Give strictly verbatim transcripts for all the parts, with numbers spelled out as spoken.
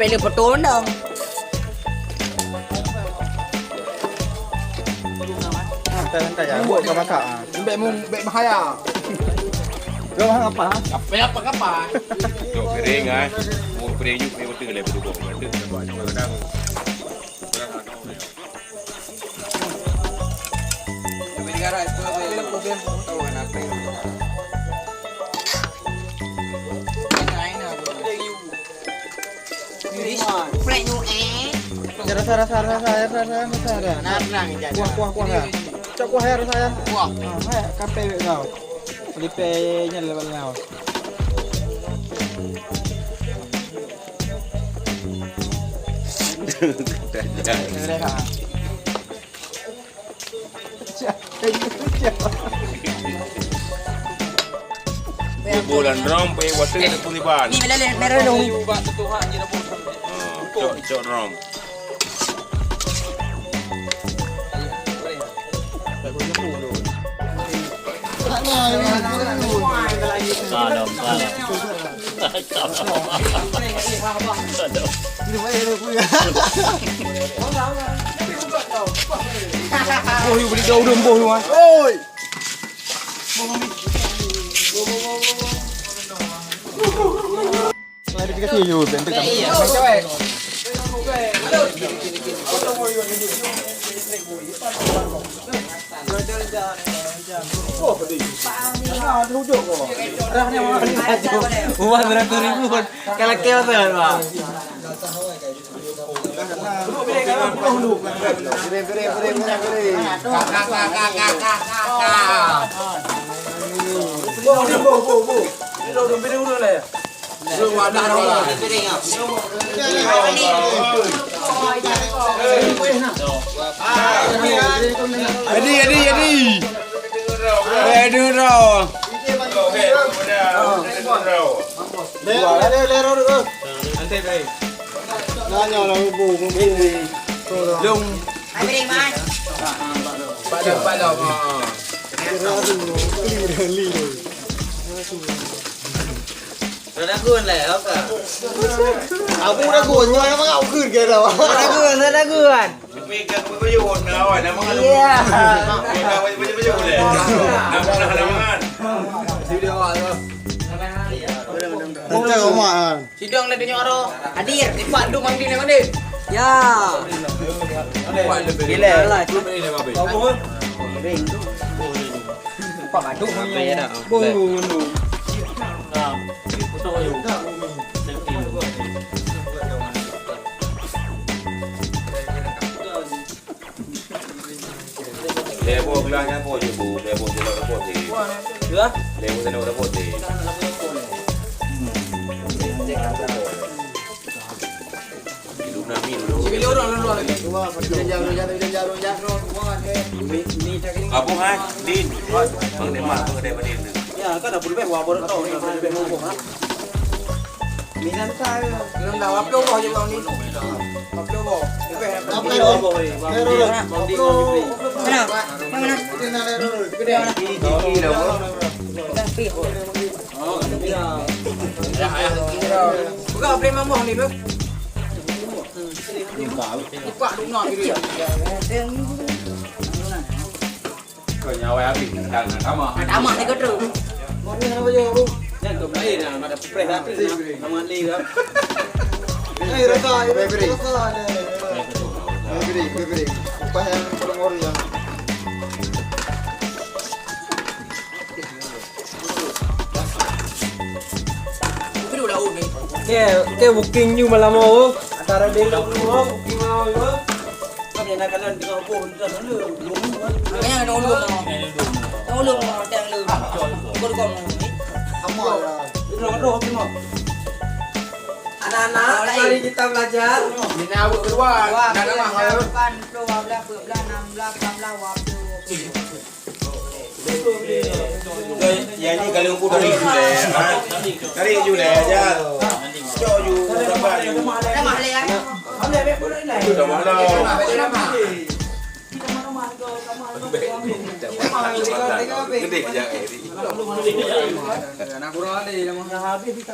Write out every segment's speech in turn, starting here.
bèk lé peutueng dong. Entah, entah ya. Buat ke masak, ah. Bèk mu-, bèk bahaya. Kau masak apa, ha? Apa, apa, apa? Tok piring, ah. Mau piring yuk, ni betul lah, betul. Betul, betul. Kadang, kadang ada orang. Rasa, rasa, rasa, rasa, rasa, rasa, rasa. Kuah, kuah, kuah, ya. Cok kuah, ya, rasa, ya. Kuah. Ah, hai, kape kau. Lipehnya lewat kau. Bulan rom, payah buat tu, ada pun iban. Ni, bila le-, merah dong. Ah, cok, cok rom. Kalem, kalem. Kalem. Oh, you boleh jauh dong, boh, you, ah. Oi! Lari dekat sini, you, bentuk kamu. Uang seratus ribu pun kalau keu tu, Pak. Jadi, jadi, jadi. Eh, duduk. Lé, lé, lé, lé, lé. Nanya lah, bu, bu, bu. Long. Pada, pada, ha. Dah lagun lah, apa? Aku lagun, nyoe nama kau keu ke dah. Lagun, lagun. Iya. Macam rumah kan. Sidang na deunyoe aro. Hadir. Lipat dum mandi na mandi. Ya. Bila? Pak Baduk. Bung, bung, bung. Lhèe boh glah nyan po jih, Bu. Lhèe boh teunoh dapot jih. Ya? Lhèe boh teunoh dapot jih. Apa, hai? Din. Bang Demak, Bang Demak, Din. Ya, kan dah berlebih, wah, baru tahu, dah berlebih ngomong, ha? Minat saya. Belum dah, waplo boh je, Bang, ni. Waplo boh. Lebih, lebih. Apa, Bang? Waplo. Mana? Yang mana? Gede. Gigi dah, Bang. Dah, pi. Oh, iya. Ayah, ayah. Buka, boleh mamah ni, Bang. Buka, buka. Buka, buka. Kau nyawa habis, nak, nak tamah. Nak tamah ni kau tu. Mana nama je, Bu? Jangan tu lain lah, ada preh dah tu, nama, nama ni dah. Eh, rasa, Febri. Rasa ada. Febri, Febri. Upah yang perlu orang yang. Febri udah oh ni. Oke, oke, booking you malam mau. Antara dia dulu, booking malam itu. Kan enak kan dengan boh, entah mana. Kayaknya ada ulung, oh. Ada ulung, oh, ada ulung. Bukan kau, oh. Sama lah. Itu roh, roh, roh. Anak-anak, mari kita belajar. Ini awak keluar. Wah, dah lama, lapan, dua belas, dua belas, enam belas, empat belas, dua puluh. Jadi kalau aku dari Julai, ha? Dari Julai aja. Cok ju, sabar ju. Dah mahal ya? Dah mahal. Gede je. Dah habis kita.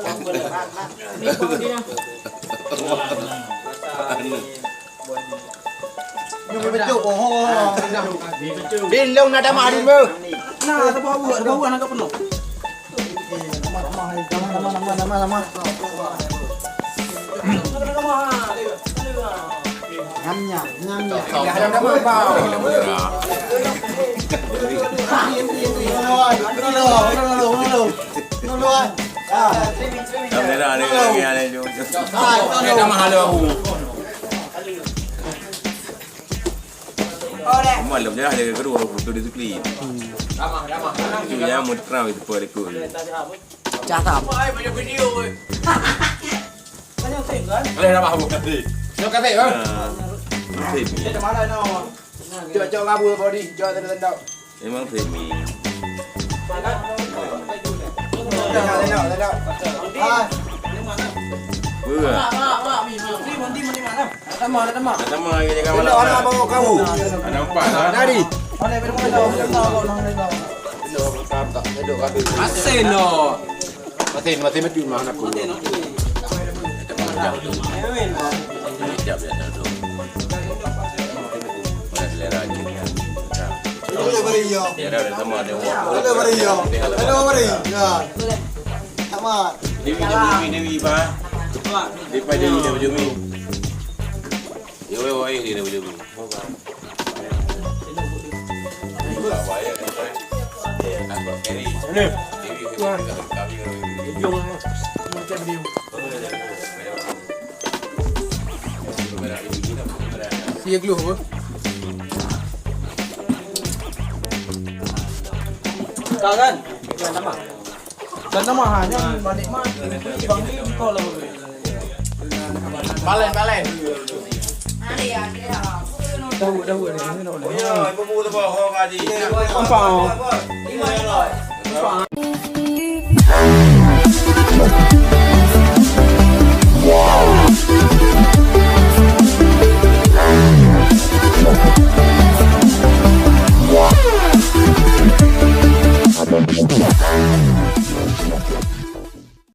Nyoe beutôi, oh, oh, oh. Bin, lôn na tamah dum, beuh. Nah, ada bau, ada bau, anak penuh. Nama, nama, nama, nama, nama. Ngamnya, ngamnya. Ada nama, bau. Entri, entri, entri. Nolo, nolo, nolo, nolo. Nolo, ah. Ah. Kamera ada lagi, ada jom. Ah, nolo. Ada nama halo aku. Malam dah jaga kedua, foto dia tu clean. Itu yang mau terang itu pada aku. Cah tam. Boleh dah, Bang, nanti. Dia kata, Bang. Ah, nanti. Dia mana, no? Cok, cok, kabur kau di, cok, tendok, tendok. Memang Femi. Tendok, tendok, tendok. Ah. Berat. Sama, sama. Dah sama, dia jaga malam. Tendok, anak bawa kamu. Anak empat lah. Dari. Asin noh. Masin, masin betul mah aku. Ada beri yo. Ada beri yo. Ada beri. Ya. Sama. Dewi, Dewi, Dewi, Pak. Dewi, Dewi, Dewi, Dewi. Yo, yo, yo, Dewi, Dewi. Sia geluh apa? Ka kan? Kan nama? Kan nama ha, nyan balik mah. Bang ni kau lah. Balen, balen. Daun, daun ni, ni nak boleh.